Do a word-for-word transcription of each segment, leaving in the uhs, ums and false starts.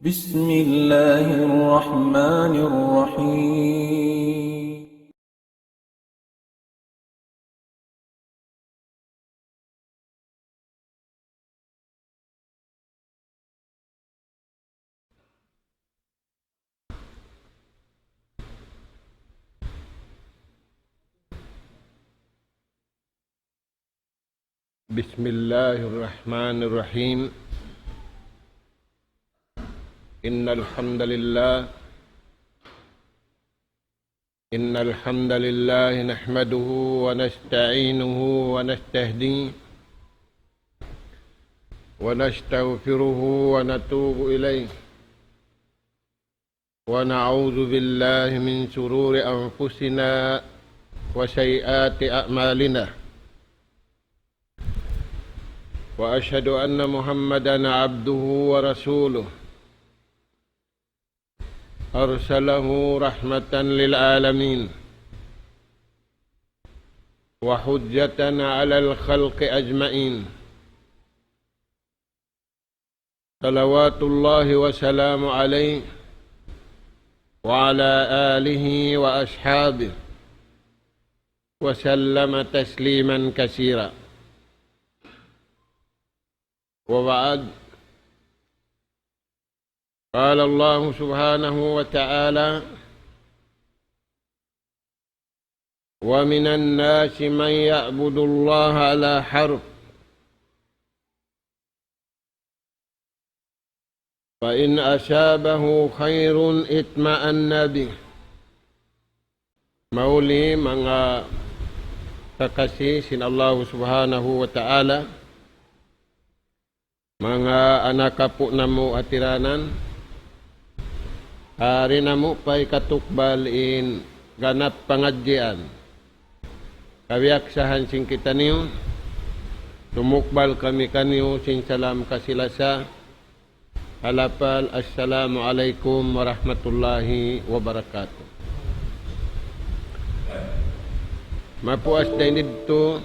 بسم الله الرحمن الرحيم. بسم الله الرحمن الرحيم. إن الحمد لله، إن الحمد لله نحمده ونستعينه ونستهديه ونستغفره ونتوب إليه، ونعوذ بالله من شرور أنفسنا وسيئات أعمالنا، وأشهد أن محمدا عبده ورسوله، أرسله رحمة للعالمين وحجة على الخلق أجمعين، صلوات الله وسلامه عليه وعلى آله وأصحابه وسلم تسليما كثيرا. وبعد، قال الله سبحانه وتعالى: ومن الناس من يعبد الله على حرف، فإن أصابه خير اطمأن به. Mahuli manga kakasi sin Allah Subhanahu wa Ta'ala, manga anak apu' namu' ha tiranan, ha di' namu' pa hikatukbal in ganap pangadjian. Kabiyaksahan sin kitaniyu, tumukbal kami kaniyu sin salam kasi-lasa, ha lapal, Assalamu alaykum warahmatullahi wabarakatuh. Mapuas dayn didtu,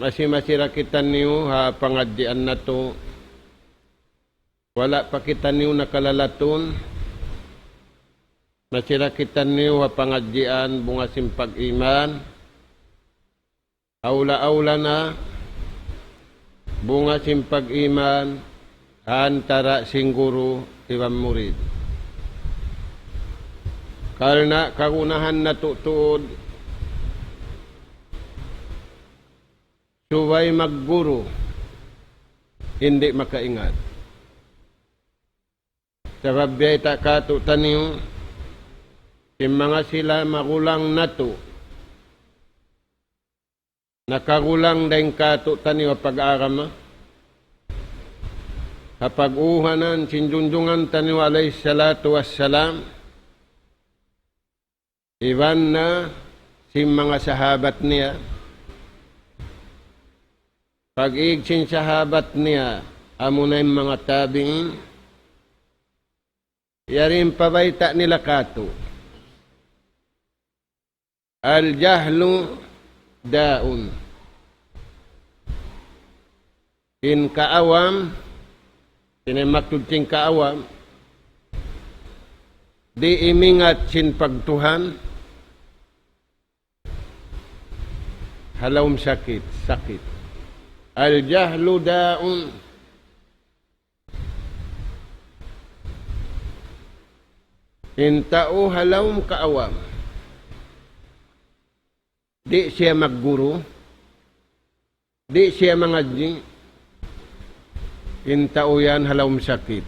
masi-masi da kitaniyu ha pangadjian natu'. Wala' pa kitaniyu nakalalatun. Masi da kitaniyu ha pangadjian bunga sin pag-iman. Awla-awla na bunga sin pag-iman ha antara' sin guru iban murid. Karna' kagunahan natu' tuud, subay magguru, di' makaingat. Sabab biyayta' kātu'niyu, sin manga sila magulang natu', nakagulang dayn kātu'niyu ha pag-agama, ha pag-uhanan sin junjungan taniyu alayhi salatu wassalam, iban na sin manga sahabat niya. Pag-ig sin sahabat niya, amuna in manga tabi'in, yari in pabayta' nila kātu'. الجهل داء. In kaawam, in maksud sin kaawam, di' imingat sin pagtuhan, ha lawm sakit, sakit. الجهل داء. In tau ha lawm kaawam, di' siya magguru, di' siya mangadji', in tau yan ha lawm sakit.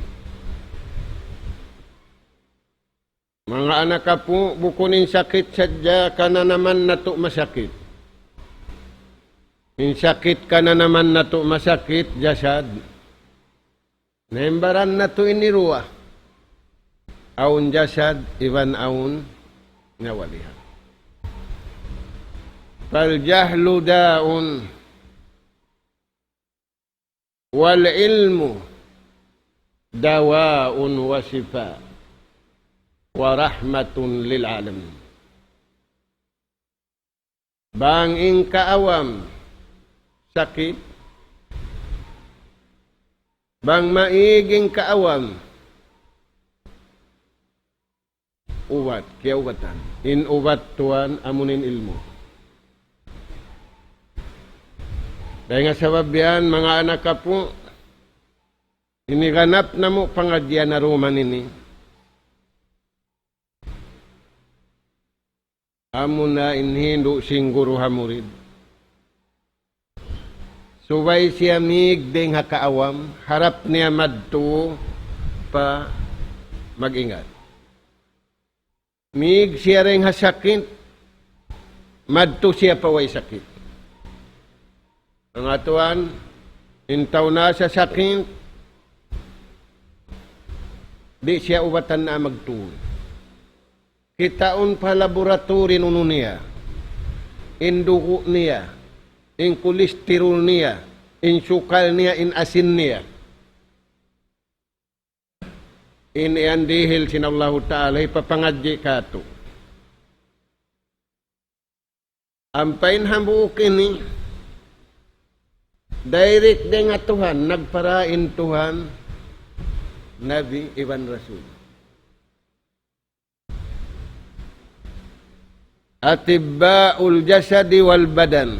Manga anak apu', bukun in sakit sadja kananaman natu' masakit. In sakit kananaman natu' masakit, jasad. Na in baran natu' ini duwa. Awn jasad, iban awn nyawalihan. فالجهل داء والعلم دواء وشفاء ورحمة للعالمين. Bang in kaawam sakit, Bang maig in kaawam, ubat, kiyaubatan. In ubat tuwan, amu in ilmu'. Dayn ha sabab yan, manga anak apu', ini ganap namu' pangadjian ha dum ini. Amuna in hindu' sin guru ha murid. Subay siya mig dayn ha kaawam, harap niya madtu pa mag-ingat. Mig siya dayn ha sakit, madtu siya pa way sakit. Manga tuwan, in tau na sa sakit, di' siya ubatan na magtuy. Kitaun pa laboratory in unu niya, in dugu' niya, in cholesterol niya, in sukal niya, in asin niya. In yan dihil sin Allahu Ta'ala, hipapangadji' katu'. Ampa in hambuuk ini, direct dayn ha Tuhan, nagpara in Tuhan, Nabi iban Rasul. أطباء الجسد والبدن.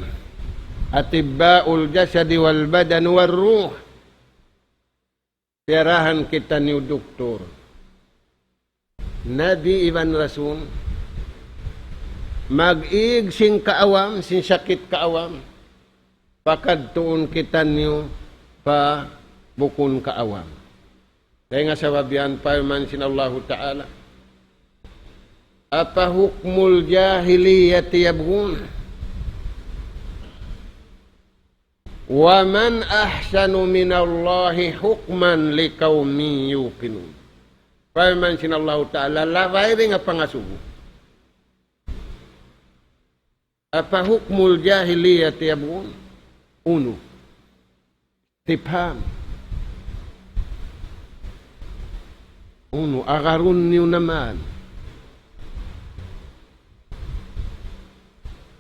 أطباء الجسد والبدن والروح. Piyarahan kitaniyu duktur. Nabi iban Rasul, mag-ig sin kaawam, sin sakit kaawam, pakadtuun kitaniyu pa bukun kaawam. Dayn ha sabab yan, parman sin Allahu Ta'ala, أفحكم الجاهلية يبغون ومن أحسن من الله حكما لقوم يوقنون. Parman sin Allahu Ta'ala, labay dayn ha pangasubu. أفحكم الجاهلية يبغون. Unu. Istifham. Unu, agarun niyu na man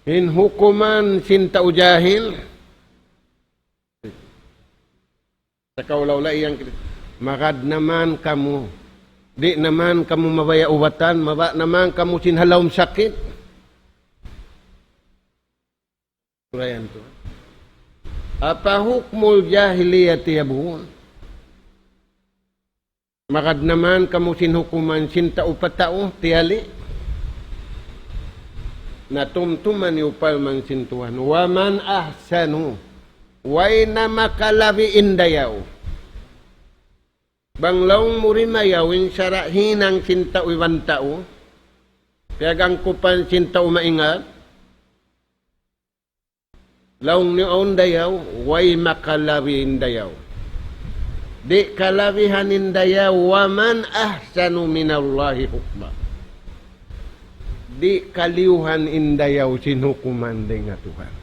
in hukuman sin tau jahil? Sa' kaula-ula yan, magad na man kamu. Di' na man kamu mabaya' ubatan, mabaya' na man kamu sin ha lawm sakit. Sura yan tu. أفحكم الجاهلية يبغون. Magad na man kamu sin hukuman sin tau pa tau, tiyali'. Na tumtuma niyu parman sin Tuhan. ومن أحسن. Way na makalabi in dayaw. Bang laung mu dimayaw in sara' hinang sin tau iban tau, piyag-angkupan sin tau maingat, laung niyu awn dayaw, way makalabi in dayaw. Di' kalabihan in dayaw, ومن أحسن من الله حكما. Di' kaliyuhan in dayaw sin hukuman dayn ha Tuhan.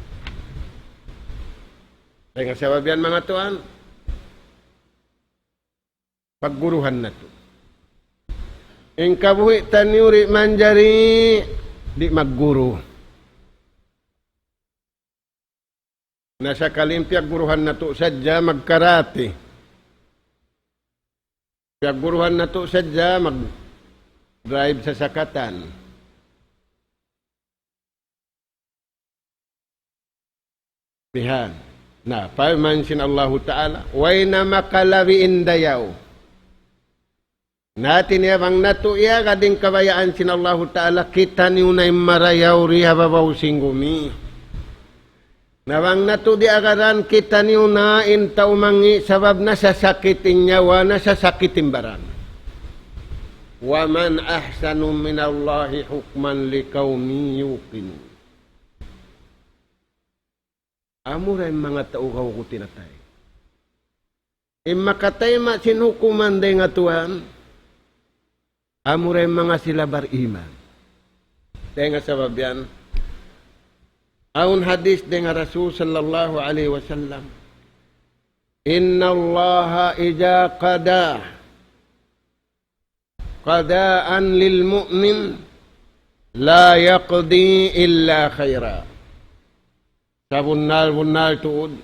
Dayn ha sabab yan, manga tuwan, pagguruhan natu'. In kabuhi' taniyu di' manjari di' magguru. Na sakali in piyagguruhan natu' sadja magkarate. Piyagguruhan natu' sadja mag-drive sasakatan. Bihan. Na, parman sin Allahu Ta'ala, way na makalabi in dayaw. Na, hati niya bang natu' iyagad in kabayaan sin Allahu Ta'ala, kitaniyu na in marayaw di ha babaw sin gumi. Na bang natu' di' agaran, kitaniyu na in tau mangi' sabab nasasakit in nyawa, nasasakit in baran. ومن أحسن من الله حكما لقوم يوقنون. Amura in manga tau gaw ku tinatay. In makatayma' sin hukuman dayn ha Tuhan, amura in manga sila bar-iman. Dayn ha sabab yan, awn hadith dayn ha Rasul sallallahu alayhi wasallam, إن الله إذا قضى قضاء للمؤمن لا يقضي إلا خيرا. Sabunnal-bunnal tuud,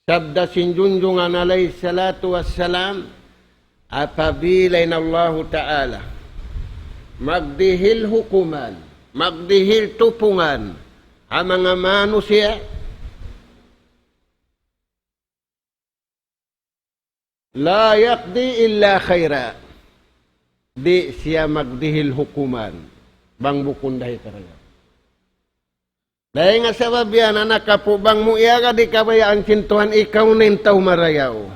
Sabda sin Junjungan alayhi salatu wassalam, apabila in Allahu Ta'ala magdihil hukuman, magdihil tupungan ha manga manusiya', لا يقضي إلا خيرا. Di' siya magdihil hukuman bang bukun dayn ha karayawan. Dayn ha sabab yan, anak apu', bang mu iyagad in kabayaan sin Tuhan, ikaw na in tau marayaw.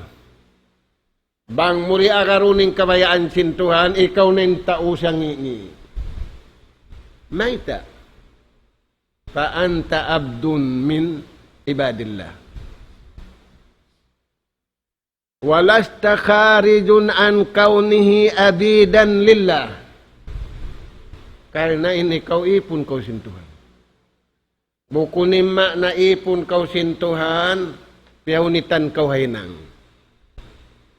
Bang mu di' agarun in kabayaan sin Tuhan, ikaw na in tau sangi'-ngi'. Mayta'? فأنت عبد من عباد الله. ولست خارجا عن كونك عبدا لله. Karna' in ikaw ipun kaw sin Tuhan. Bukun in maana ipun kaw sin Tuhan, piyahunitan kaw ha hinang.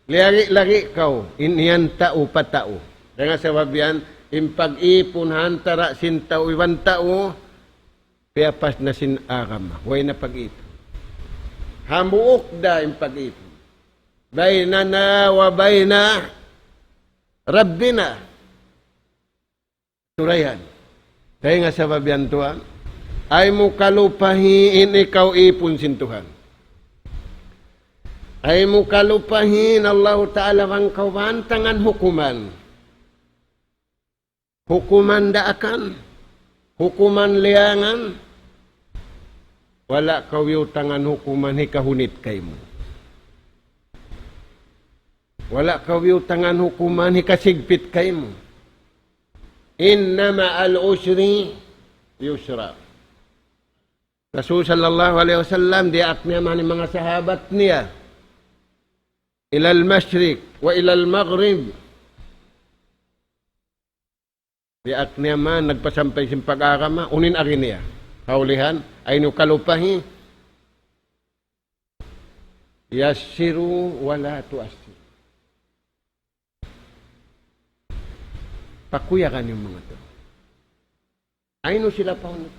Lagi'-lagi' kaw, in yan tau pa tau. Dayn ha sabab yan, in pag-ipun ha antara' sin tau iban tau, piyapas na sin agama, way na pag-ipun. Hambuuk da in pag-ipun. بيننا وبين ربنا. Surayan. Dayn ha sabab yan tuwan, ayaw mu kalupahi in ikaw ipun sin Tuhan. Ayaw mu kalupahi in Allahu Ta'ala bang kaw bantangan hukuman. Hukuman daakan, hukuman liyangan, wala' kaw biyutangan hukuman hikahunit kaymu. Wala' kaw biyutangan hukuman hikasigpit kaymu. إن مع العسر يسرا. Rasul sallallahu alayhi wasallam, diyaak niya man in manga sahabat niya, إلى المشرق وإلى المغرب. Diyaak niya man nagpasampay sin pag-agama, unu in agi niya? Kaulihan, ayaw niyu kalupahi, يسروا ولا تعسروا. Pakuyagan niyu in manga tau. Ayaw niyu sila pahunit.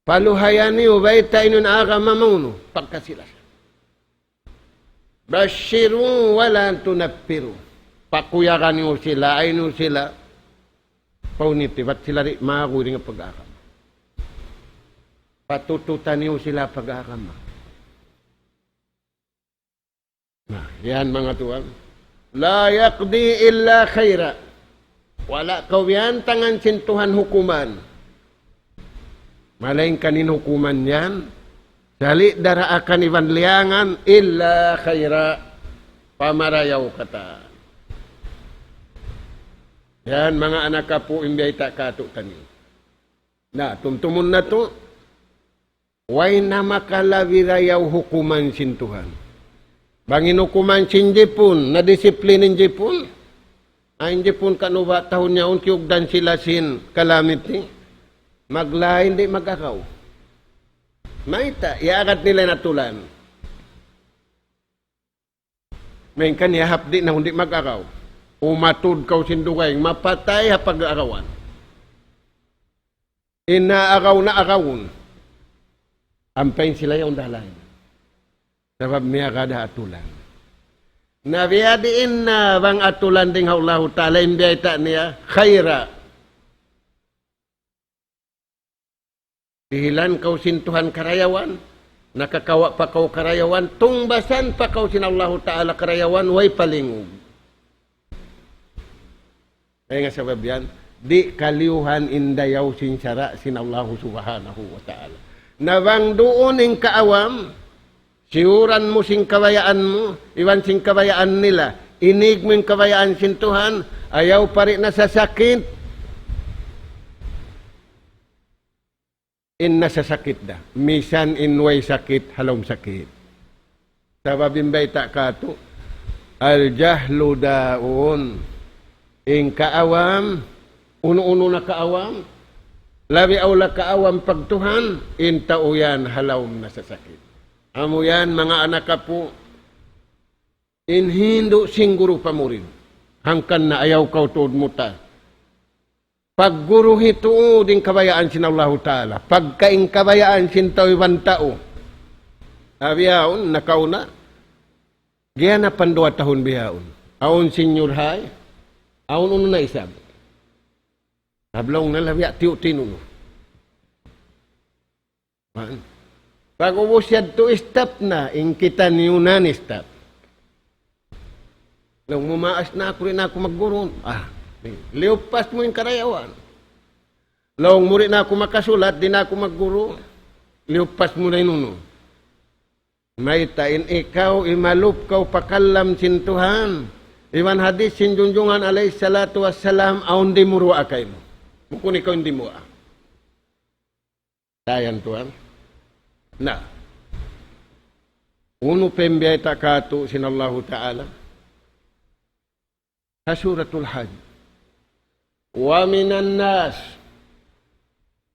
Paluhaya niyu, baytai niyu in agama maunu, pagka sila. بشروا ولا تنفروا. Pakuyagan niyu sila, ayaw niyu sila pahuniti, bat sila di' maagu dayn ha pag-agama. Patututan niyu sila pag-agama. Na, yan manga tuwan. لا يقضي إلا خيرا. Wala' kaw biyantangan sin Tuhan hukuman. Malaingkan in hukuman yan, sali' daraakan iban liyangan, إلا خيرا. Pamarayaw katan. Yan, manga anak apu', in biyayta' kātu'niyu. Na, tumtumun natu'. Way na makalabi rayaw hukuman sin Tuhan. Bang in hukuman sin Jipun, nadisiplin in Jipun. Ay, in Jipun kanuba tahun yaun kiyugdan sila sin calamity. Maglain di' mag-agaw. Mayta', iyaagad nila in atulan. Malayngkan iyahapdi' na hundi' mag-agaw. Umatud kaw sin dugaing, mapatay ha pag-agawan. In naagaw na agawun. Ampa in sila yaun da ha lain. Sabab miyagad ha atulan. Na biya' diin na bang atulan dayn ha Allahu Ta'ala in biyayta' niya, khaira. Dihilan kaw sin Tuhan karayawan, nakakawa' pa kaw karayawan, tungbasan pa kaw sin Allahu Ta'ala karayawan, way palingug. Kaya nga sabab yan, di' kaliyuhan in dayaw sin sara' sin Allahu Subhanahu wa Ta'ala. Na bang duun in kaawam, siyuran mu sin kabayaan mu, iban sin kabayaan nila, inig mu in kabayaan sin Tuhan, ayaw pa di' nasasakit. In nasasakit da. Misan in way sakit, ha lawm sakit. Sabab in bayta' katu', الجهل داء. In kaawam, unu-unu na kaawam, labi awla kaawam pagtuhan, in tau yan ha lawm nasasakit. Amu yan, manga anak apu', in hindu' sin guru pa murid. Hangkan na ayaw kaw tuud muta. Pagguruhi tuud in kabayaan sin Allahu Ta'ala. Pagka in kabayaan sin tau iban tau, Bihaun, nakauna. Giyanapan duwa tahun bihaun. Awn senior high, awn unu na isab. Sabab laung nila biya' tiyu' tinunu. Man. Pag-ubus yadtu, stop na, in kitaniyu na, stop. Laung mu, maas na aku, di' na aku magguru. Ah, liyupas mu in karayawan. Laung mu, di' na aku makasulat, di' na aku magguru. Liyupas mu na in unu. Mayta' in ikaw, imalup kaw pa kalam sin Tuhan. Iban hadith sin Junjungan alayhi salatu wassalam, awn dimuruwa kaymu. Bukun ikaw in dimuruwa. Dayan tuwan. Na. Unu pa in biyayta' katu' sin Allahu Ta'ala? Ha Suratul Hajj. ومن الناس.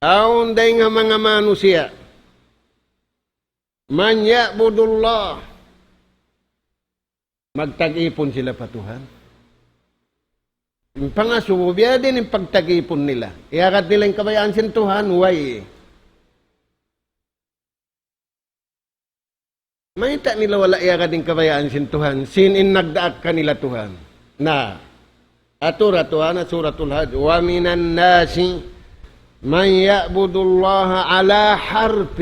Awn dayn ha manga manusiya'. من يعبد الله. Magtag-ipun sila pa Tuhan. In pangasubu, biya' diin in pagtag-ipun nila. Iyagad nila in kabayaan sin Tuhan, way. Mayta' nila wala' iyagad in kabayaan sin Tuhan, sin in nagdaak kanila Tuhan. Na, atura Tuhan, Suratul Hajj, ومن الناس من يعبد الله على حرف.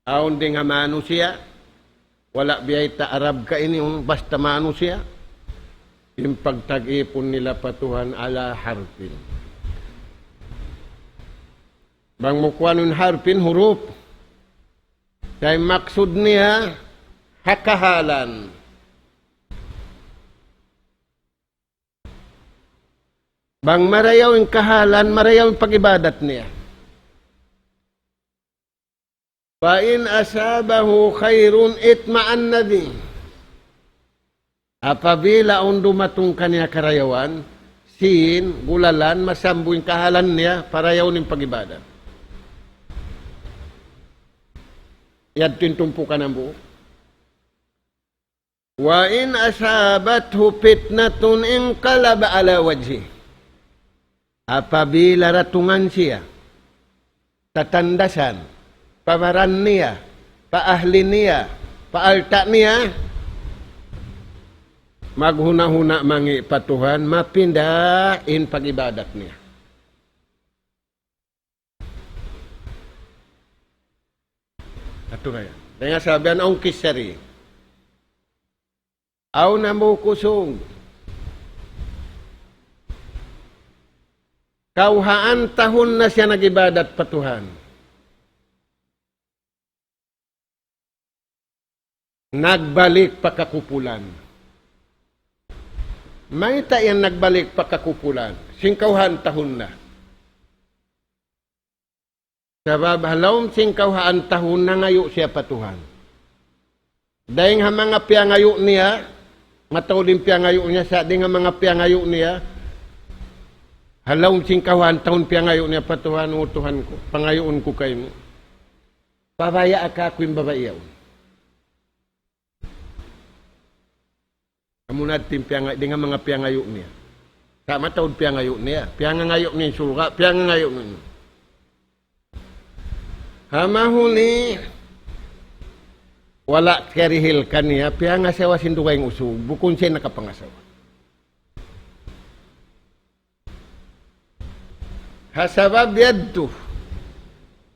Awn dayn ha manusiya', wala' biyayta' Arab ka ini, un, basta manusiya', in pagtag-ipun nila pa Tuhan على حرف. Bang mu kuwanun harfin, hurup. Sa' in maksud niya, ha kahalan. Bang marayaw in kahalan, marayaw in pag-ibadat niya. فإن أصابه خير اطمأن به. Apabila awn dumatung kaniya karayawan, sīn, gulalan, masambu in kahalan niya, parayaw in pag-ibadat. Yadtu in tumpukan hambuuk. وإن أصابته فتنة انقلب على وجهه. Apabila datungan siya, tatandasan, pa baran niya, pa ahli niya, pa alta' niya, maghuna-huna mangi' pa Tuhan, mapinda in pag-ibadat niya. Atura yan. Dayn ha sabab yan, awn kissa di. Awn hambuuk usug. Kawhaan tahun na siya nag-ibadat pa Tuhan. Nagbalik pa kakupulan. Mayta' yan nagbalik pa kakupulan? Sin kawhaan tahun na. Sabab ha lawm sin kawhaan tahun nangayu' siya pa Tuhan. Dayn ha manga piyangayu' niya, mataud in piyangayu' niya, sa' dayn ha manga piyangayu' niya, ha lawm sin kawhaan tahun piyangayu' niya pa Tuhan, "O Tuhan ku, pangayuun ku kaymu. Pabaya'a kaku' in babai yaun." Amuna in piyanga-, dayn ha manga piyangayu' niya. Sa' mataud piyangayu' niya. Piyangangayu' niya in surga', piyangangayu' niya. Ha mahuli, wala' kiyarihil kaniya, piyangasawa sin dugaing usug, bukun siya nakapangasawa. Ha sabab yadtu,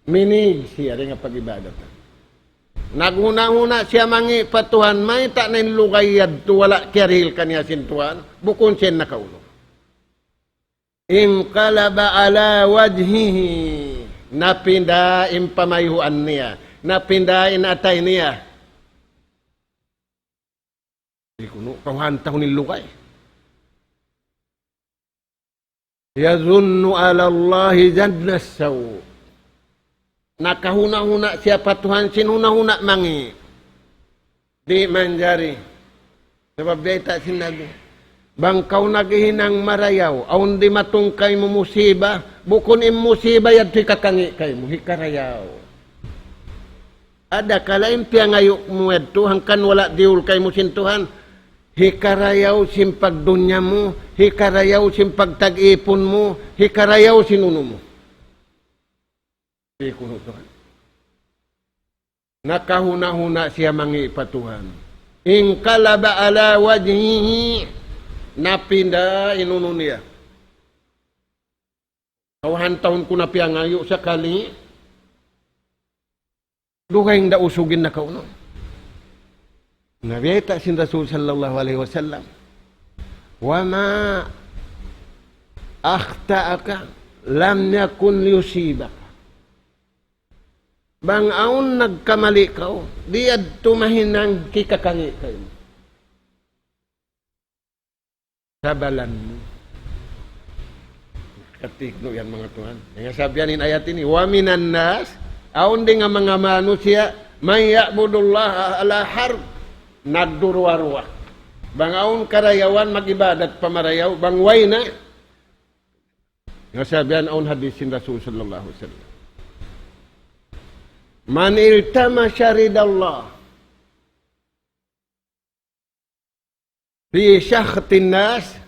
minig siya dayn ha pag-ibadat. Naghuna-huna siya mangi' pa Tuhan, mayta' na in lugay yadtu, wala' kiyarihil kaniya sin Tuhan, bukun siya nakaunu. انقلب على وجهه. Napinda in pamayhuan niya. Napinda in atay niya. Di' kunu', kawhaan tahun in lugay. يظن على الله ظن السوء. Nakahuna-huna siya pa Tuhan sin huna-huna mangi'. Di' manjari. Sabab biyayta' sin Nabi. Bang kaw naghihinang marayaw, awn dimatung kaymu musiba, bukun in musiba yadtu hikakangi' kaymu, hikarayaw. Adakala in piyangayu' mu yadtu, hangkan wala' diyul kaymu sin Tuhan, hikarayaw sin pagdunya mu, hikarayaw sin pagtag-ipun mu, hikarayaw sin unu mu. Di' kunu' Tuhan. Nakahuna-huna siya mangi' pa Tuhan. انقلب على وجهه, napinda in unu niya. Kawhaan tahun ku na piyangayu' sakali, dugaing da usug in nakaunu. Na biyayta' sin Rasul sallallahu alayhi wasallam, وما أخطأك لم يكن ليصيبك. Bang awn nagkamali' kaw, di' yadtu mahinang kikakangi' kaymu. Sabalan mu. Katignu yan, manga tuwan. Hangkan sabihan in ayat ini, ومن الناس, awn dayn ha manga manusiya', من يعبد الله على حرف, nagduruwa-ruwa. Bang awn karayawan mag-ibadat pa marayaw, bang way na. Hangkan sabihan awn hadith sin Rasul sallallahu alayhi wasallam. من التمس رضا الله في سخط الناس,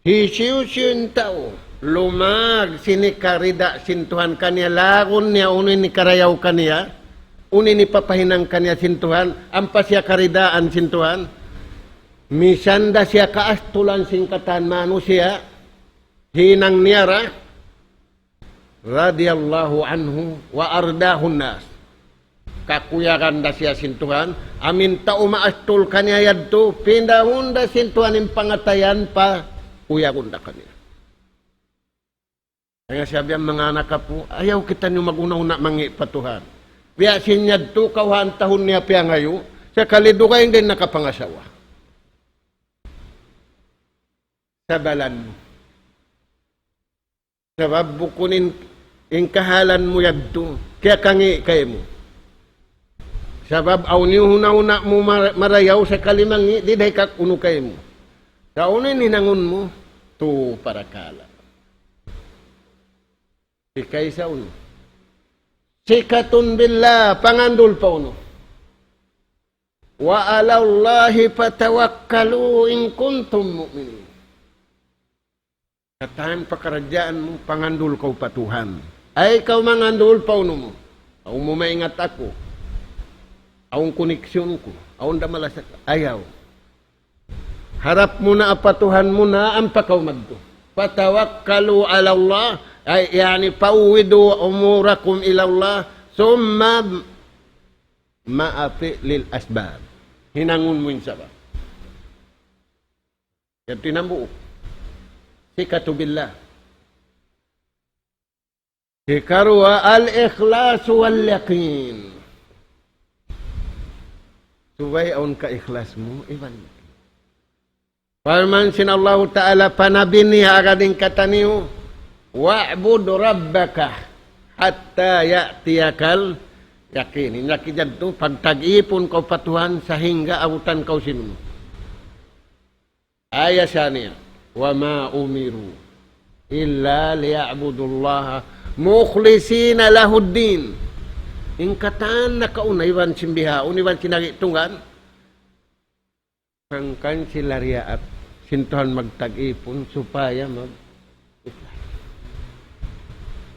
hisiyu-siyu in tau lumag sin hikarida sin Tuhan kaniya, laung niya unu in hikarayaw kaniya, unu in hipapahinang kaniya sin Tuhan, ampa siya karidaan sin Tuhan. Misan da siya kaastulan sin katan manusiya', hinang niya ra, رضي الله عنه وأرضاه الناس. Kakuyagan da siya sin Tuhan, amu in tau maastul kaniya yadtu, pindahun da sin Tuhan in pangatayan pa kuyagun da kaniya. Hangkan sabihan manga anak apu', ayaw kitaniyu maghuna-huna mangi' pa Tuhan. Biya' sin yadtu kawhaan tahun niya piyangayu', sakali dugaing da in nakapangasawa. Sabalan mu. Sabab bukun in, in kahalan mu yadtu, kiyakangi' kaymu. Sabab awn huna-huna mu mar-, marayaw sakali mangi', di' da hikak unu kaymu. Sa' unu in hinangun mu, tu parakala'. Hikaysa unu. ثقة بالله, pangandul pa unu. وعلى الله فتوكلوا إن كنتم مؤمنين. Katan pakaradjaan mu, pangandul kaw pa Tuhan. Ayaw kaw mangandul pa unu mu. Awn mu maingat aku. Awn koneksyon ku. Awn da malasat. Ayaw. Harap mu na pa Tuhan mu na ampa kaw madtu. فتوكلوا على الله, ay, yani, فوضوا أموركم إلى الله, ثم مع فعل الأسباب. Hinangun mu in sabab. Yadtu in hambuuk. ثقة بالله. Hikaruwa, الإخلاص واليقين. Subay awn kaikhlas mu, iban. Parman sin Allahu Ta'ala pa Nabi niya agad in kataniyu, واعبد ربك حتى يأتيك اليقين. In yaqin yadtu, pagtag-ipun kaw pa Tuhan sahingga abutan kaw sin unu. Aya saniya, وما أمروا إلا ليعبدوا الله مخلصين له الدين. In katan nakauna iban sin bihaun, iban sin hari tunggal. Hangkan sila riyaat, sin Tuhan magtag-ipun supaya mag-,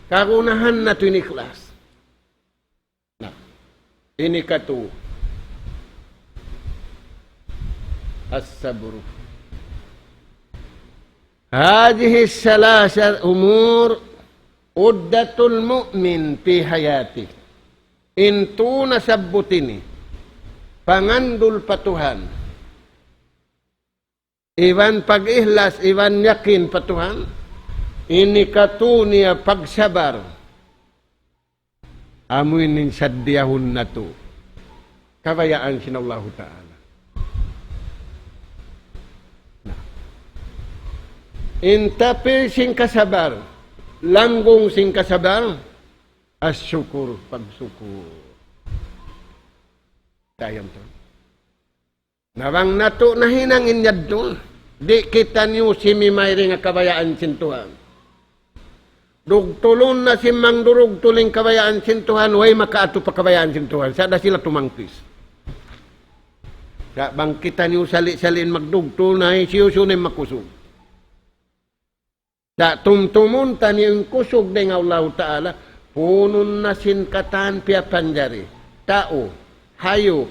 kagunahan natu' in ikhlas. Na, ini katu'. الصبر. هذه الثلاثة أمور عدة المؤمن في حياته. In tū nasabbut ini, pangandul pa Tuhan. Iban pag-ihlas, iban yakin pa Tuhan, ini katu' niya pagsabar. Amu ini in saddiyahun natu'. Kabayaan sin Allahu Ta'ala. Na. In tapil sin kasabar, langgung sin kasabar, الشكر, pagsukur. Tayam tu. Na bang natu' nahinang in yadtu, di' kitaniyu simimay dayn ha kabayaan sin Tuhan. Dugtulun na sin mangdurugtul in kabayaan sin Tuhan, way makaatu pa kabayaan sin Tuhan. Sa' da sila tumangkis. Sa' bang kitaniyu sali'-sali' in magdugtul na, hisiyu-siyu na in makusug. Sa' tumtumun taniyu in kusug dayn ha Allahu Ta'ala, Puunun na sin katan piyapanjari. Tau, hayup,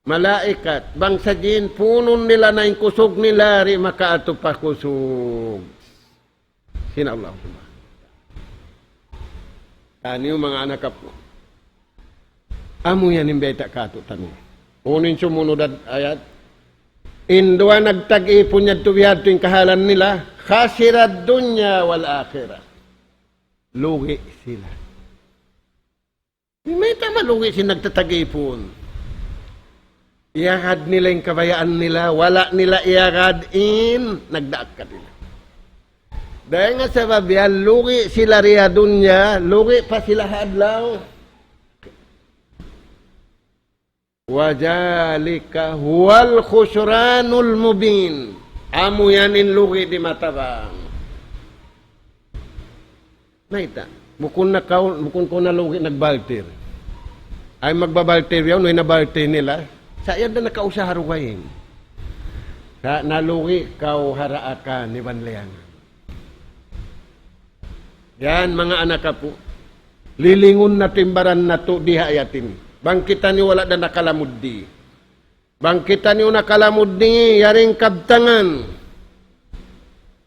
malaikat, bangsa jin, puunun nila na in kusug nila di' makaatu pa kusug sin Allah Subhanahu wa Ta'ala. Taniyu manga anak apu'. Amu yan in bayta' kātu'niyu. Unu in sumunud ayat? In duwa nagtag-ipun yadtu bihadtu in kahalan nila, خسر الدنيا والآخرة. Lugi sila. Mayta' malugi sin nagtatag-ipun? Iyagad nila in kabayaan nila, wala' nila iyagad in nagdaak kanila. Dayn ha sabab yan, lugi sila di ha dunya, lugi pa sila ha adlaw. وذلك هو الخسران المبين. Amu yan in lugi di' matabang. Mayta'? Bukun na kaw, bukun kaw nalugi nagbaltir. Ay magbabaltir yaun, way nabaltir nila. Sa' yan na nakausaha dugaing. Sa' nalugi kaw ha daakan iban liyangan. Yan, manga anak apu'. Lilingun natu' in baran natu' di ha ayat ini. Bang kitaniyu wala' da nakalamud di. Bang kitaniyu nakalamud di, yari in kabtangan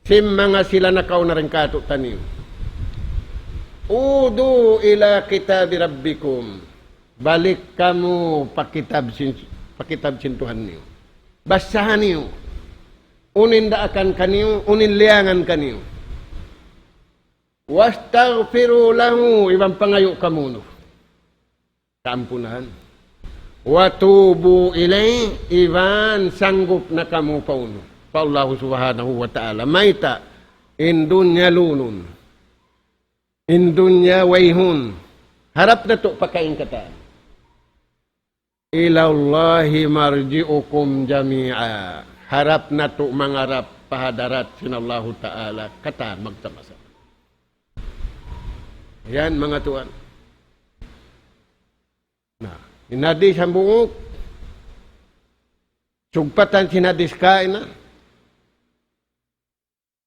sin manga sila nakauna dayn kātu'niyu. عودوا إلى كتاب ربكم. Balik kamu pa kitab sin, pa kitab sin Tuhan niyu. Basaha niyu. Unu in daakan kaniyu, unu in liyangan kaniyu. واستغفروا له, iban pangayu' kamu unu kaampunan. وتوبوا إليه, iban sanggup na kamu pa unu? Pa Allahu Subhanahu wa Ta'ala. Mayta'? In dunya lunun. In dunya wayhun. Harap natu' pakaingkatan. إلى الله مرجعكم جميعا. Harap natu' mangarap pa hadarat sin Allahu Ta'ala katan magtama-tama. Yan, manga tuwan. Na, in hadis hambuuk, sugpatan sin hadis kaina.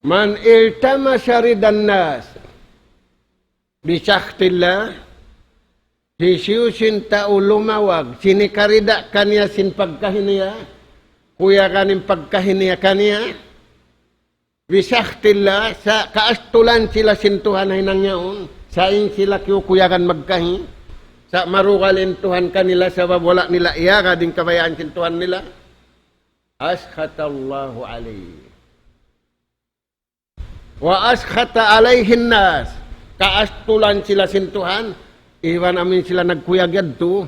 من التمس رضا الناس بسخط الله, hisiyu-siyu in tau lumawag sin hikarida kaniya sin pagkahi niya, kuyagan in pagkahi niya kaniya, بسخط الله, sa' kaastulan sila sin Tuhan ha hinang yaun, sa' in sila kiyukuyagan magkahi, sa' marugal in Tuhan kanila sabab wala' nila iyagad in kabayaan sin Tuhan nila. أسخط الله عليه. وأسخط عليه الناس. Kaastulan sila sin Tuhan, iban amin sila nagkuyag yadtu,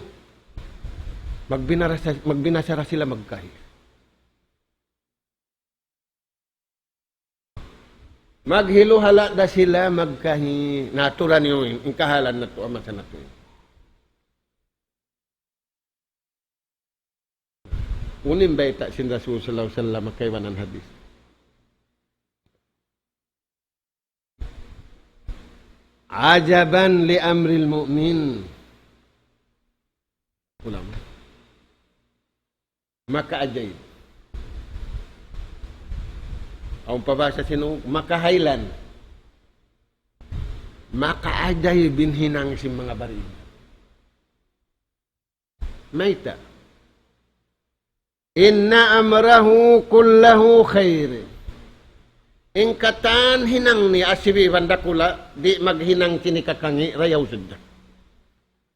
magbinarasa-, magbinasara sila magkahi. Maghiluhala' da sila magkahi, naturan yun, in kahalan natu', ha masa natu'. Unu in bayta' sin Rasul sallallahu alayhi wasallam kaibanan hadis? عجبا لأمر المؤمن. Ulama. Makaajayib. Awn pa bahasa sin Ug, makahaylan. Makaajayib in hinang sin manga bariman. Mayta'? إن أمره كله خير. In katan hinang niya, asibi' iban dakula', di' maghinang sin hikakangi', dayaw sadja.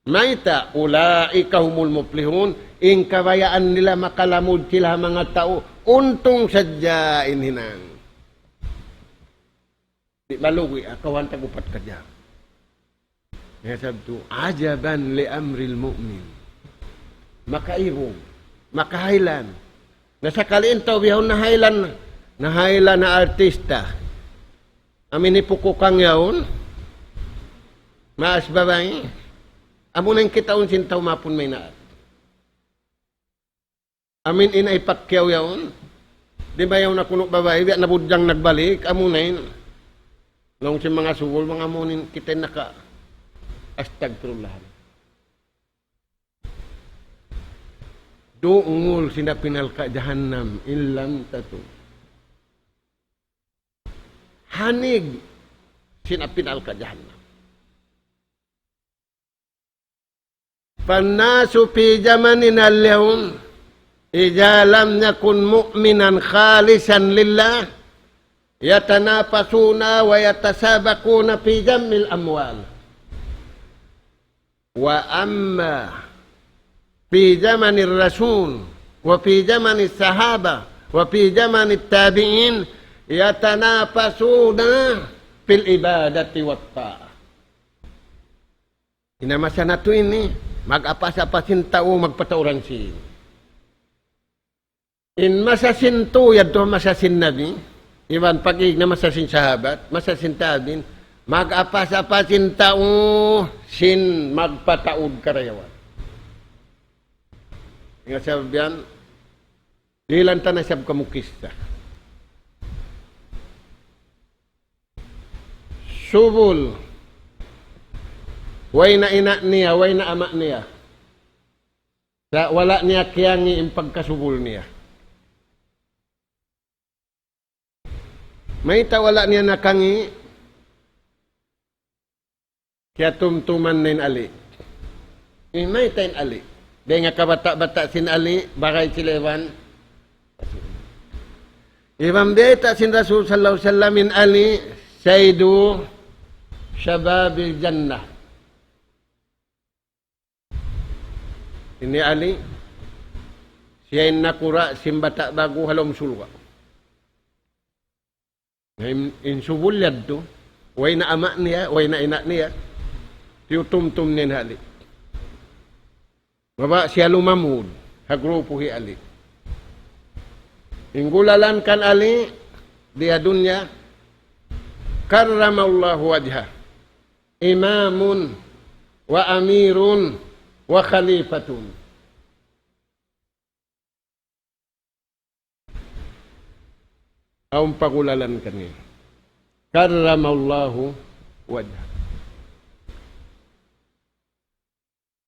Mayta'? أولئك هم المفلحون. In kabayaan nila makalamud sila ha manga tau untung sadja in hinang. Di' malugi, ha, kawhaan tag-upat kadja. Hangkan sabtu, عجبا لأمر المؤمن. Makaibug, makahaylan. Na sakali in tau bihaun nahaylan, nahaylan na artista. Amu in hipukukang yaun, maas babai. Amu na in kitaun sin tau mapun maynaat. Amu in Inay Pacquiao yaun. Di' ba yaun na kunu' babai, biya' na budjang nagbalik, amu na in. Laung sin manga sugul, manga amu in kita in naka-, astagfirullah. Dungul sin api narka' jahannam, in lam tatub. Hanig sin api narka' jahannam. فالناس في زمننا اليوم إذا لم يكن مؤمنا خالصا لله يتنافسون ويتسابقون في جمع الأموال. وأما في زمن الرسول وفي زمن الصحابة وفي زمن التابعين يتنافسون في العبادة والطاعة. In masa natu' ini, mag-apas-apas in tau, magpatauran sin. In masa sin tu, yadtu masa sin Nabi, iban pag-ig na masa sin sahabat, masa sin tabi'in, mag-apas-apas in tau, sin magpataud karayawan. Ingat sa biyan, dihilan ta na isab kamu kissa. Subul. Way na ina' niya, way na ama' niya. Sa' wala' niya kiyangi' in pagkasubul niya. Mayta' wala' niya nakangi', kiyatumtuman na in Ali. Eh, mayta' in Ali. Dayn ha kabata'-bata' sin Ali, baray sila iban. Iban biyayta' sin Rasul sallallahu alayhi wasallam in Ali, Sayyidu Shababil Jannah. Ini Ali, siya in nakura' sin bata' ba'gu ha lawm surga'. Na in, in subul yadtu, way na ama' niya, way na ina' niya, tiyutumtum niya in Ali. Mabaya' siya lumamud, ha grupu hi Ali. In gulalan kan Ali, di ha dunya, كرم الله وجهه إمام وأمير وخليفة. Awn pagulalan kaniya. كرم الله وجهه.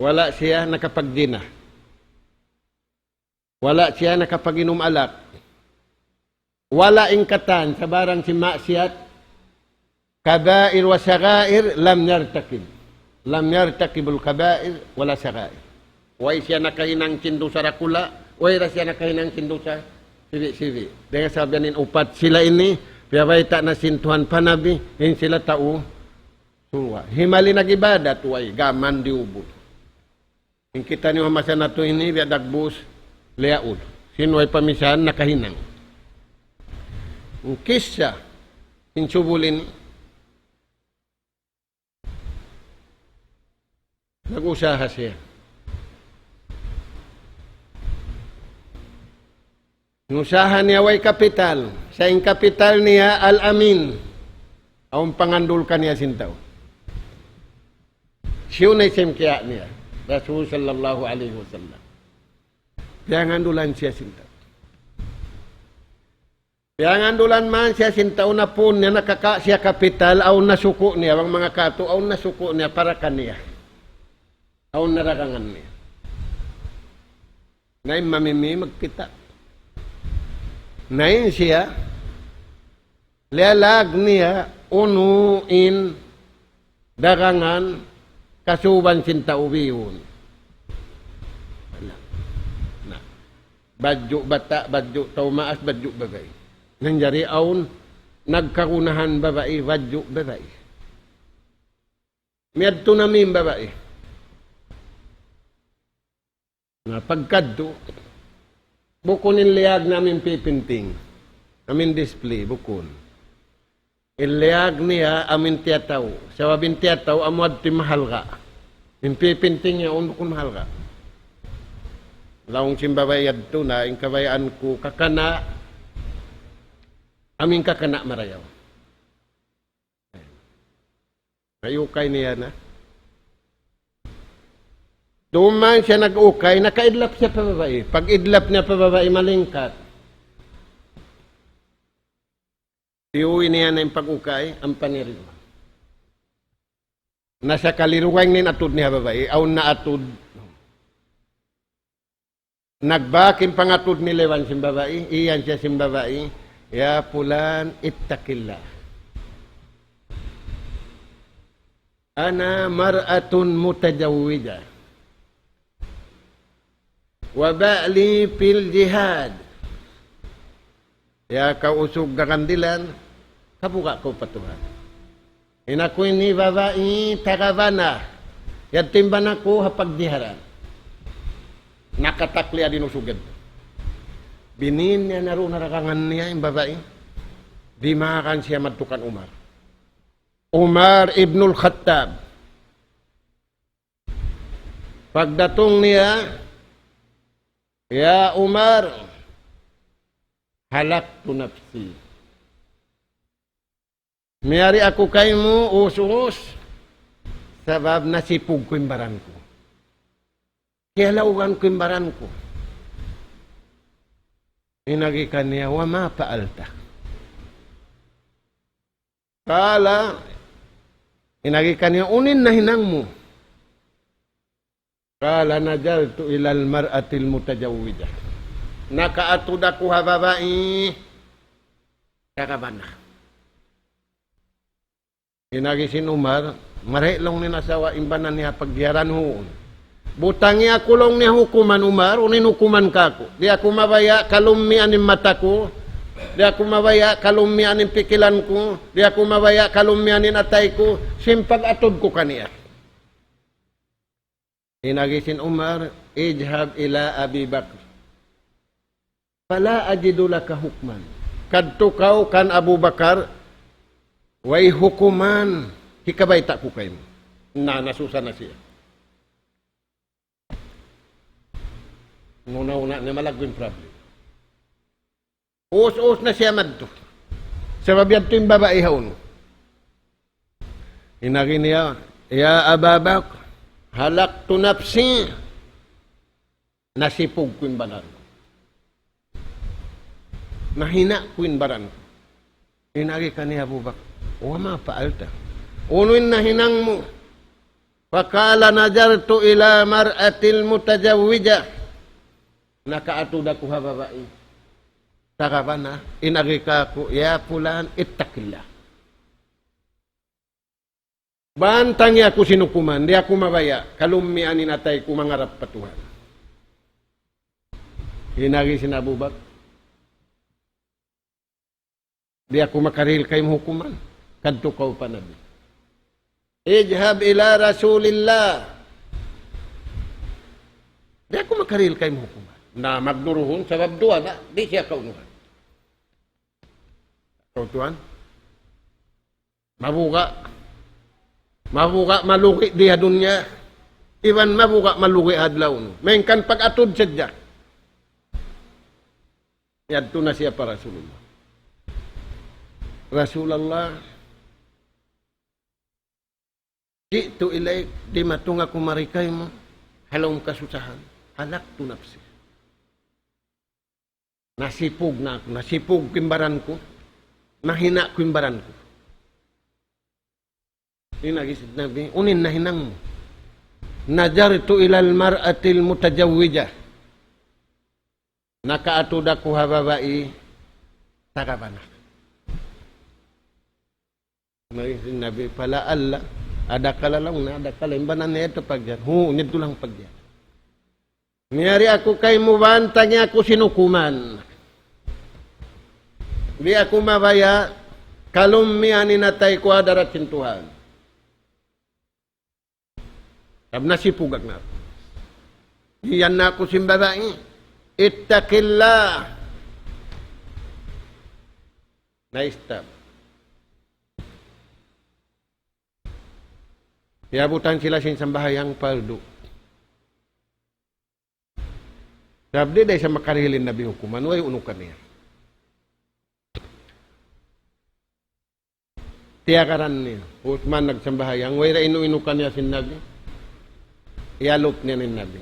Wala' siya nakapagdina. Wala' siya nakapag-inum alak. Wala' in katan, sabarang sin maksiyat, كبائر وصغائر لم يرتكب. لم يرتكب الكبائر ولا صغائر. Way siya nakahinang sin dusa dakula', way da siya nakahinang sin dusa sibi'-sibi'. Dayn ha sabab yan in upat sila ini, piyabayta' na sin Tuhan pa Nabi, in sila tau surga'. Himali nag-ibadat, way, gam mayan diyubul. In kitaniyu ha masa natu' ini, biya' dagbus, liyaun. Sin way pa misan nakahinang. In kissa, in subul ini, nag-usaha siya. In usaha niya way kapital. Sa' in kapital niya Al-Amin. Awn pangandul kaniya sin tau. Siyu na isab in kiya' niya, Rasul sallallahu alayhi wasallam. Piyangandulan siya sin tau. Piyangandulan man siya sin tau, na pun niya nakaka-, siya kapital, awn na suku' niya, bang manga katu', awn na suku' niya, para kaniya. Awn na dagangan niya. Na in mamimi magkita'. Na in siya, liyalag niya unu in dagangan kasuban sin tau biyun. Na, na. Badju' bata', badju' tau maas, badju' babai. Nanjari awn nagkagunahan babai, badju' babai. Miyadtu na amu in babai. Na pagkadtu, bukun in liyag niya amu in pipinting, amu in display, bukun. In liyag niya amu in tiyatau'. Sabab in tiyatau', amu yadtu in mahalga'. In pipinting niya, awn bukun mahalga'. Laung sin babai yadtu na, in kabayaan ku kakana', amu in kakana' marayaw. Nag-ukay niya na. Duman siya nag-ukay, nakaidlap siya pa babai. Pag-idlap niya pa babai, malingkat. Tiyuwi niya na in pag-ukay, ampa niya rin. Na sakali dugaing na in atud niya ha babai, awn na atud. Nagbak in pangatud nila iban sin babai, iyan siya sin babai, "يا فلان، اتق الله. أنا امرأة متزوجة." وبعلي في الجهاد. Ya kaw usug gagandilan, kabuga' kaw pa Tuhan. In aku ini babai taga bana. Yadtu in bana ku ha pagjiharan. Nakatakli' in usug yadtu. Binin niya na duun ha dagangan niya in babai. Dimagan siya madtu kan Umar. Umar ibnul Khattab. Pagdatung niya, "Ya Umar, halaktu nafsi." Miyari aku kaymu, us-us, sabab nasipug ku in baran ku. Kiyalaugan ku in baran ku. In agi kaniya, "Wa ma fa'alta?" Qala, in agi kaniya, "Unu in nahinang mu?" Qala, "Nazartu ilal mar'atil mutazawwijah." Nakaatud aku ha babai taga bana. In agi sin Umar, mari laung niya in asawa in bana niya pagjiharan, huun. Butangi aku laung niya hukuman, Umar, unu in hukuman kaku'. Di' aku mabaya' kalummian in mata ku. Di' aku mabaya' kalummian in pikilan ku. Di' aku mabaya' kalummian in atay ku. Sin pag-atud ku kaniya. In agi sin Umar, "Idhhab ila Abi Bakr. Fala ajidu laka hukman." Kadtu kaw kan Abu Bakar, way hukuman hikabayta' ku kaymu. Na, nasusa na siya. Nuna-una niya malaggu' in problem. Us-us na siya madtu. Sabab yadtu in babai ha unu. In agi niya, "Ya Aba Bakr, halaktu nafsi." Nasipug ku in baran ku. Nahina' ku in baran ku. In agi kaniya Abu Bakr, "Wa ma fa'alta?" Unu in nahinang mu? Faqala, "Nazartu ila mar'atil mutazawwijah." Nakaatud aku ha babai taga bana, in agi kaku', "Ya fulan, ittaqillah. Bantangi aku sin hukuman, di' aku mabaya' kalummian in atay ku mangarap pa Tuhan." In agi sin Abu Bakr, "Di' aku makarihil kaymu hukuman. Kadtu kaw pa Nabi. Idhhab ila Rasulillah." "Di' aku makarihil kaymu hukuman." Na, magduruhun, sabab duwa na, di' siya kaunuhan. Kaw tuwan? Mabuga'. Mabuga' malugi' di ha dunya. Iban mabuga' malugi' ha adlaw unu. Malayngkan pag-atud sadja. Yadtu na siya pa Rasulullah. "Rasulullah, ji'tu ilayk, dimatung aku mari kaymu, ha lawm kasusahan. Halaktu nafsi." Nasipug na aku, nasipug ku in baran ku, nahina' ku in baran ku. In agi sin Nabi, "Unu in nahinang mu?" "Nazartu ilal mar'atil mutazawwijah." Nakaatud aku ha babai taga bana. Nabi, Nabi, "Fala'alla, adakala laung na, adakala, in bana niya yadtu pagjiharan." Hu, yadtu laung pagjiharan. "Miyari aku kaymu, bantangi aku sin hukuman. Di' aku mabaya' kalummian in atay ku ha hadarat sin Tuhan." Sabab nasipug na aku. Iyan na aku sin babai. "Ittaqillah." Na-stop. Iyabutan sila sin sambahayang pardu. Sabab di' da isab makarihil in Nabi hukuman, way unukan niya. Tiyagaran niya. Uthman nagsambahayang, way da inu-inukan niya sin Nabi. Iyalup niya in Nabi.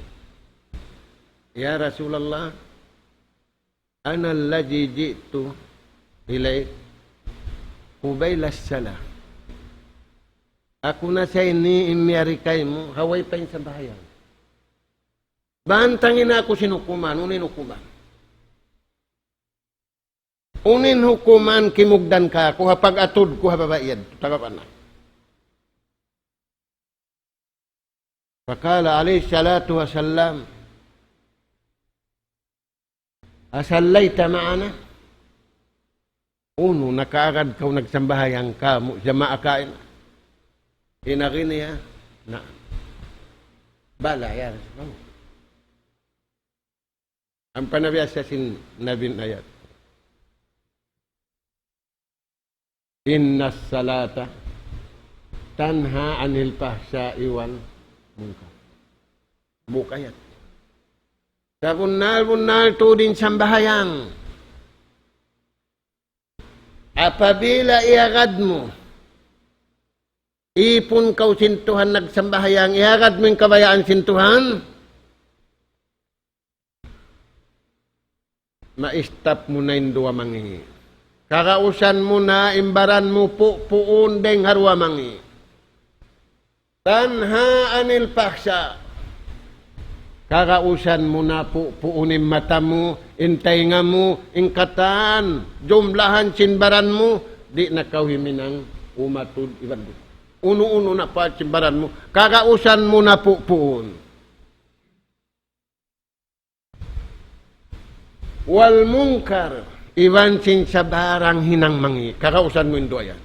"Ya Rasulullah, ana alladhi ji'tu ilayk qubayla as-salah." Aku na sa ini in miyari kaymu, ha way pa in sambahayang. Bantangi na aku sin hukuman, unu in hukuman? Unu in hukuman kimugdan kaku' ha pag-atud ku ha babai yadtu, taga bana? Faqala alayhi salatu wasalam, أصليت معنا؟ Unu, nakaagad kaw nagsambahayang kamu' jamaa kaina? In agi niya, na. بلى, ya Rasulullah. Ampa na biya' sin Nabi in ayat. إن الصلاة تنهى عن الفحشاء والمنكر. Hambuuk ayat. Sabunnal-bunnal tuud in sambahayang. Apabila iyagad mu, ipun kaw sin Tuhan nagsambahayang, iyagad mu in kabayaan sin Tuhan, ma-stop mu na in duwa mangi'. Kagausan mu na in baran mu pupuun dayng ha duwa mangi'. تنهى عن الفحشاء. Kagausan mu na pupuun in mata mu, in taynga mu, in katan, jumlahan sin baran mu, di' na kaw himinang umatud iban duun. Unu-unu na pa sin baran mu, kagausan mu na pupuun. والمنكر, iban sin sabarang hinang mangi', kagausan mu in duwa yan.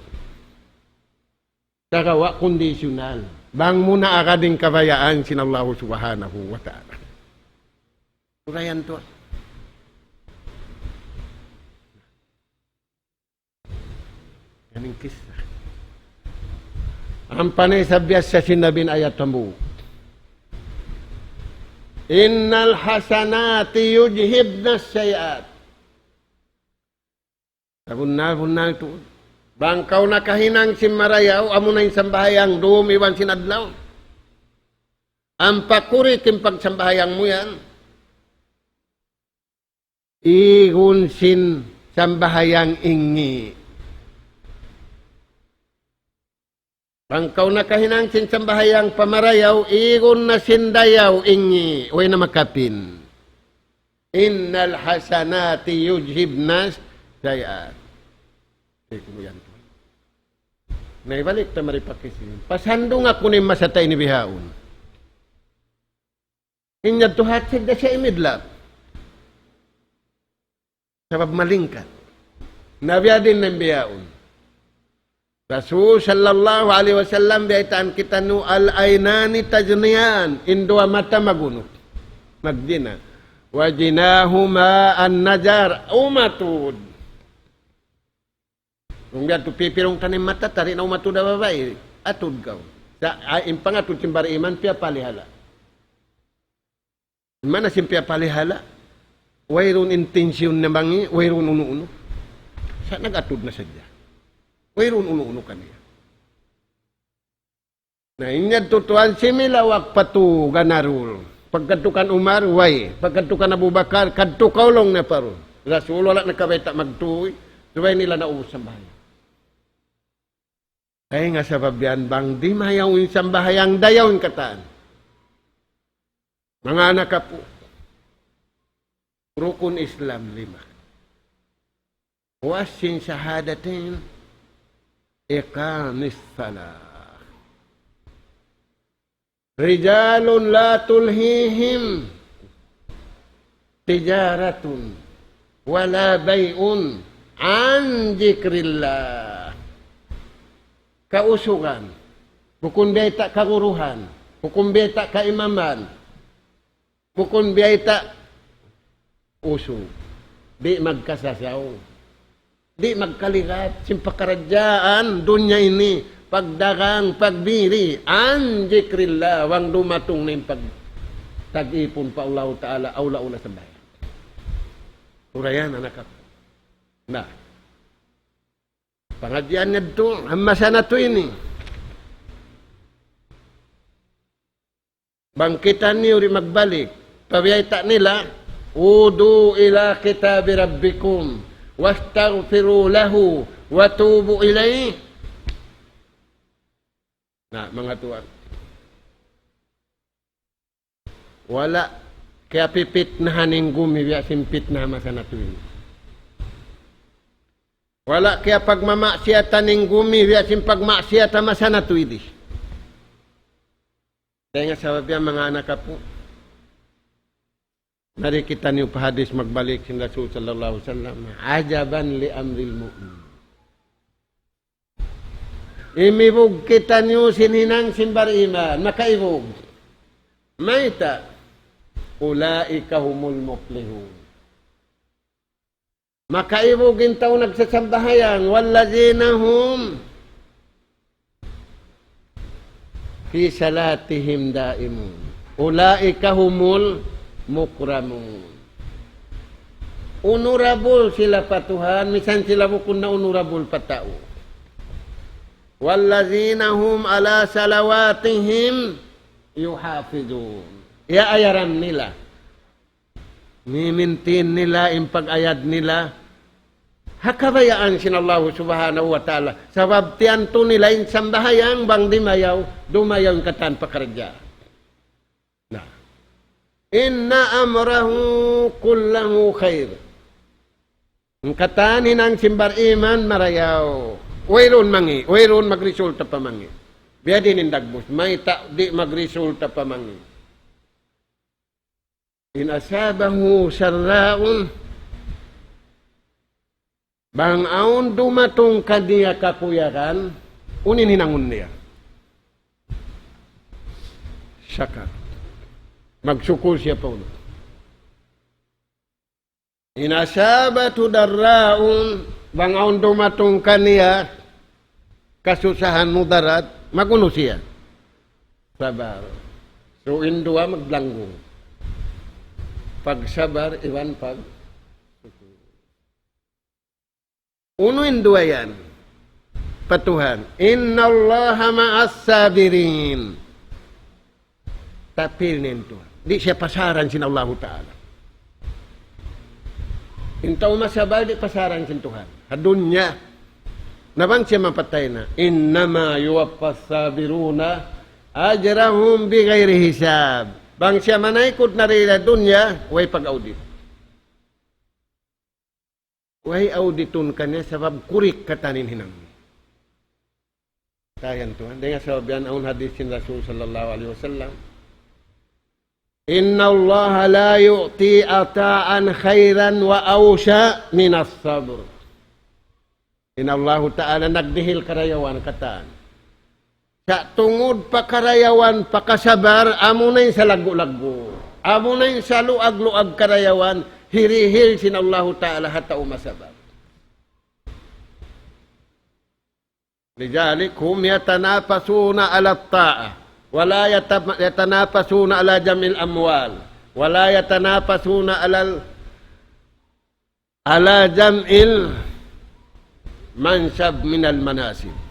Sagawa' kondisyunal. Bang mu na agad in kabayaan sin Allahu Subhanahu wa Ta'ala. Sura yan tuwan. Yan in kissa. Ampa na isab biya' sin Nabi in ayat hambuuk. إن الحسنات يذهبن السيئات. Sabunnal-bunnal tuud. Bang kaw nakahinang sin marayaw, amuna in sambahayang dum iban sin adlaw. Ampa kurik in pagsambahayang mu yan. Igun sin sambahayang in ngi'. Bang kaw nakahinang sin sambahayang pa marayaw, igun na sin dayaw in ngi', way na makapin. إن الحسنات يذهبن السيئات. Igun yan. Na ibalik ta mari pa kissa ini. Pasandung aku in masa ta ini bihaun. In yadtu hat sadja siya imidlap. Sabab malingkat. Na biya' diin in bihaun. Rasul sallallahu alayhi wasallam biyaytaan kitaniyu, العينان تزنيان, in duwa mata magunu. Magjina. وزناهما النظر, umatud. Bang biya' tu pipirung ta in mata ta, di' na umatud ha babai, atud kaw. Sa', a, in pangatud sin bariman, piyapalihala. In maana sin piyapalihala, wayruun intensyon na mangi', wayruun unu-unu. Sa' nag-atud na sadja. Wayruun unu-unu kaniya. Na, in yadtu tuwan, similawak pa tu ganarul. Pagkadtu kan Umar, way. Pagkadtu kan Abu Bakar, kadtu kaw laung niya pa duun. Rasul, wala' na kabayta' magtuy. Subay nila naubus sambahayang. Dayn ha sabab yan, bang di' mayaw in sambahayang, dayaw in katan. Manga anak apu', rukun Islam lima. Puas sin shahadatain, iqamis salah. رجال لا تلهيهم تجارة ولا بيع عن ذكر الله. Kausugan, bukun biyayta' kaguruhan, bukun biyayta' kaimaman, bukun biyayta' usug, di' magkasasaw, di' magkaligat sin pakaradjaan dunya ini, pagdagang, pagbili, عن ذكر الله, bang dumatung na in pag-, tag-ipun pa Allahu Ta'ala, awla-awla sambahayang. Sura yan, anak aku. Na, pangadjian yadtu, ha masa natu' ini. Bang kitaniyu di' magbalik, pabiyayta' nila, عودوا إلى كتاب ربكم واستغفروا له وتوبوا إليه. Na, manga tuwan. Wala' kiyapipitnahan in gumi biya' sin pitna masa natu' ini. Wala' kiyapagmamaksiyatan in gumi biya' sin pagmaksiyat masa natu' ini. Dayn ha sabab yan, manga anak apu', Mari kitaniyu pa hadis magbalik sin Rasul sallallahu alayhi wasallam. عجبا لأمر المؤمن. Imibug kitaniyu sin hinang sin bariman. Makaibug. Mayta'? أولئك هم المفلحون. Makaibug in tau nagsasambahayang, والذين هم في صلاتهم دائمون. أولئك هم المكرمون. Honorable sila pa Tuhan, misan sila bukun na honorable pa tau. والذين هم على صلواتهم يحافظون. Iyaayaran nila. Mimintin nila in pag-ayad nila ha kabayaan sin Allah Subhanahu wa Ta'ala. Sabab tiyantu nila in sambahayang bang dimayaw, dumayaw in katan pakaradjaan. Na. إن أمره كله خير. In katan hinang sin bariman marayaw. Wayruun mangi', wayruun magresulta pa mangi'. Biya' diin in dagbus, mayta' di' magresulta pa mangi'. إن أصابته سراء, bang awn dumatung kaniya kakuyagan, unu in hinangun niya? شكر. Magsukul siya pa unu. إن أصابته ضراء, bang awn dumatung kaniya kasusahan, mudarat, mag-unu siya? Sabar. So, in duwa maglanggung. Pagsabar iban pag-, unu in duwa yan? Pa Tuhan. إن الله مع الصابرين. Tapil niya in Tuhan. Di' siya pasaran sin Allahu Ta'ala. In tau masabar di' pasaran sin Tuhan. Ha dunya. Na bang siya mapatay na. إنما يوفى الصابرون أجرهم بغير حساب. Bang siya manaykud na dii ha dunya, way pag-audit. Way auditun kaniya sabab kurik katan in hinang. Dayn ha Tuhan. Dayn ha sabab yan awn hadis sin Rasul sallallahu alayhi wasallam. إن الله لا يعطي عطاء خيرا وأوسع من الصبر. In Allahu Ta'ala nagdihil karayawan katan. Sa' tungud pa karayawan, pa kasabar, amuna in salaggu'-laggu'. Amuna in saluag-luag karayawan, hirihil sin Allahu Ta'ala ha tau masabar. لذلك هم يتنافسون على الطاعة، ولا يتم-، يتنافسون على جمع الأموال، ولا يتنافسون على ال-، على جمع المنصب من المناصب.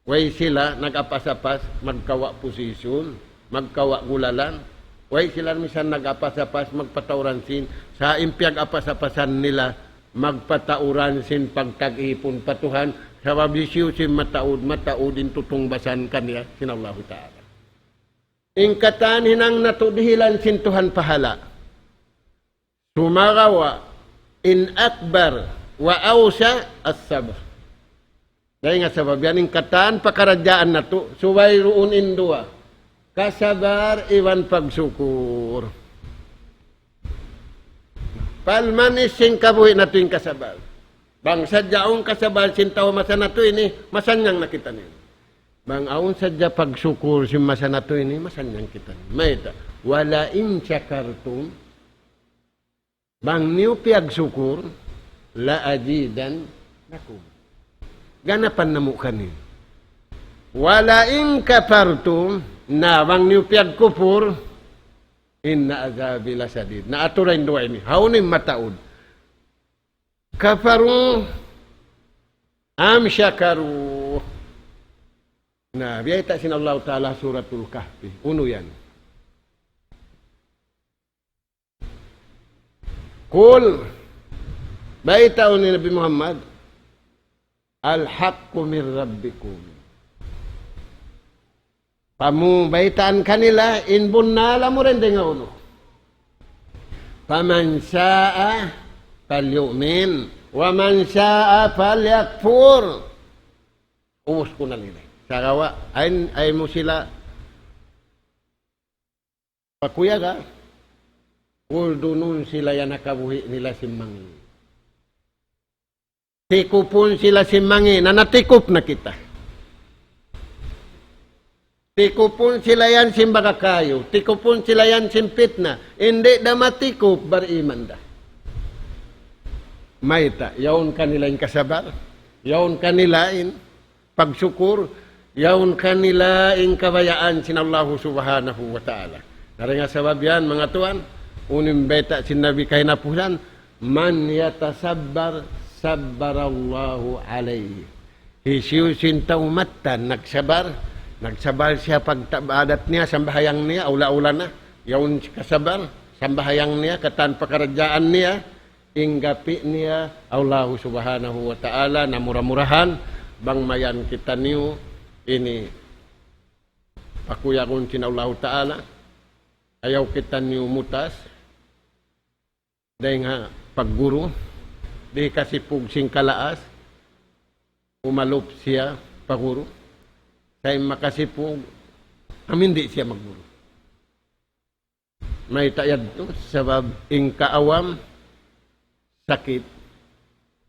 Way sila nag-apas-apas, magkawa' posisyon, magkawa' gulalan. Way sila misan nag-apas-apas, magpatauran sin, sa' in piyag-apas-apasan nila, magpatauran sin pagtag-ipun pa Tuhan, sabab hisiyu-siyu in mataud, mataud in tutungbasan kaniya sin Allahu Ta'ala. In katan hinang natu' dihilan sin Tuhan pahala'. Sumagawa', إن أكبر وأوسع الصبر. Dayn ha sabab yan in katan pakaradjaan natu', subay duun in duwa. Kasabar iban pagsukur. Palmanis sin kabuhi' natu' in kasabar. Bang sadja awn kasabar sin tau masa natu' ini, masannyang na kitaniyu. Bang awn sadja pagsukur sin masa natu' ini, masannyang kitaniyu. Mayta'? ولئن شكرتم. Bang niyu piyagsukur, لأزيدنكم. Ganapan namu' kaniyu. ولئن كفرتم, na bang niyu piyagkupur, إن عذابي لشديد. Na atura in duwa ini. Hawnu in mataud? كفروا أم شكروا. Na, biyayta' sin Allahu Ta'ala Suratul Kahfi. Unu yan? قل, baytaun hi Nabi Muhammad, الحق من ربكم. Pamu baytaan kanila in bunnal amura in dayn ha unu. فمن شاء فليؤمن ومن شاء فليكفر. Ubus ku na nila. Sagawa', ayaw, ayaw mu sila pakuyaga. Uldunun sila yan ha kabuhi' nila sin mangi'. Tikupun sila sin mangi', na natikup na kita. Tikupun sila yan sin baga kayu, tikupun sila yan sin pitna, in di' da matikup bariman da. Mayta', yaun kanila in kasabar, yaun kanila in pagsukur, yaun kanila in kabayaan sin Allahu Subhanahu wa Ta'ala. Na dayn ha sabab yan, manga tuwan, unu in bayta' sin Nabi kahinapusan, من يتصبر صبر الله عليه. Hisiyu-siyu in tau mattan nagsabar, nagsabar siya pagtabadat niya, sambahayang niya, awla-awla na, yaun kasabar, sambahayang niya, katan pakaradjaan niya, in gapi niya, Allahu Subhanahu wa Ta'ala, na mura-murahan, bang mayan kitaniyu ini pakuyagun sin Allahu Ta'ala, ayaw kitaniyu mutas, dayn ha pagguru, di' kasipug sin kalaas, umalup siya pa guru. Sa' in makasipug, amu in di' siya magguru. Mayta' yadtu, sabab in kaawam sakit.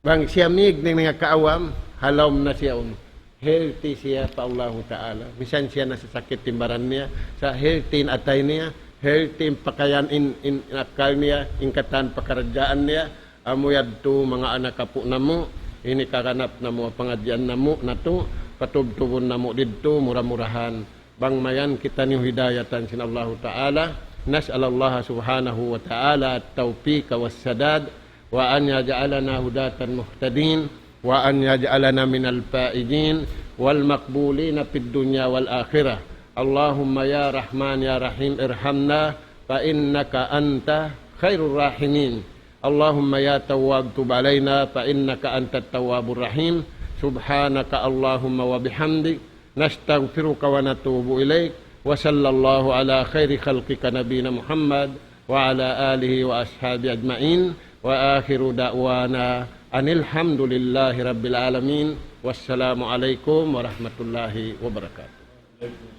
Bang siya mīg dayn ha kaawam, ha lawm na siya unu. Healthy siya pa Allahu Ta'ala. Misan siya nasasakit in baran niya, sa' healthy in atay niya, healthy in pakayan in, in, in akkal niya, in katan pakaradjaan niya, amu yadtu manga anak apu' namu', ini kaganap namu' ha pangadjian namu' natu', patubtubun namu' didtu, mura-murahan. Bang mayan kitaniyu hidayatan sin Allahu Ta'ala, نسأل الله سبحانه وتعالى التوفيق والسداد، وأن يجعلنا هداة مهتدين، وأن يجعلنا من الفائزين والمقبولين في الدنيا والآخرة. اللهم يا رحمن يا رحيم ارحمنا فإنك أنت خير الراحمين. اللهم يا تواب تب علينا فإنك أنت التواب الرحيم. سبحانك اللهم وبحمدك، نستغفرك ونتوب إليك. وصلى الله على خير خلقك نبينا محمد وعلى آله وأصحابه أجمعين. وآخر دعوانا أن الحمد لله رب العالمين. والسلام عليكم ورحمة الله وبركاته.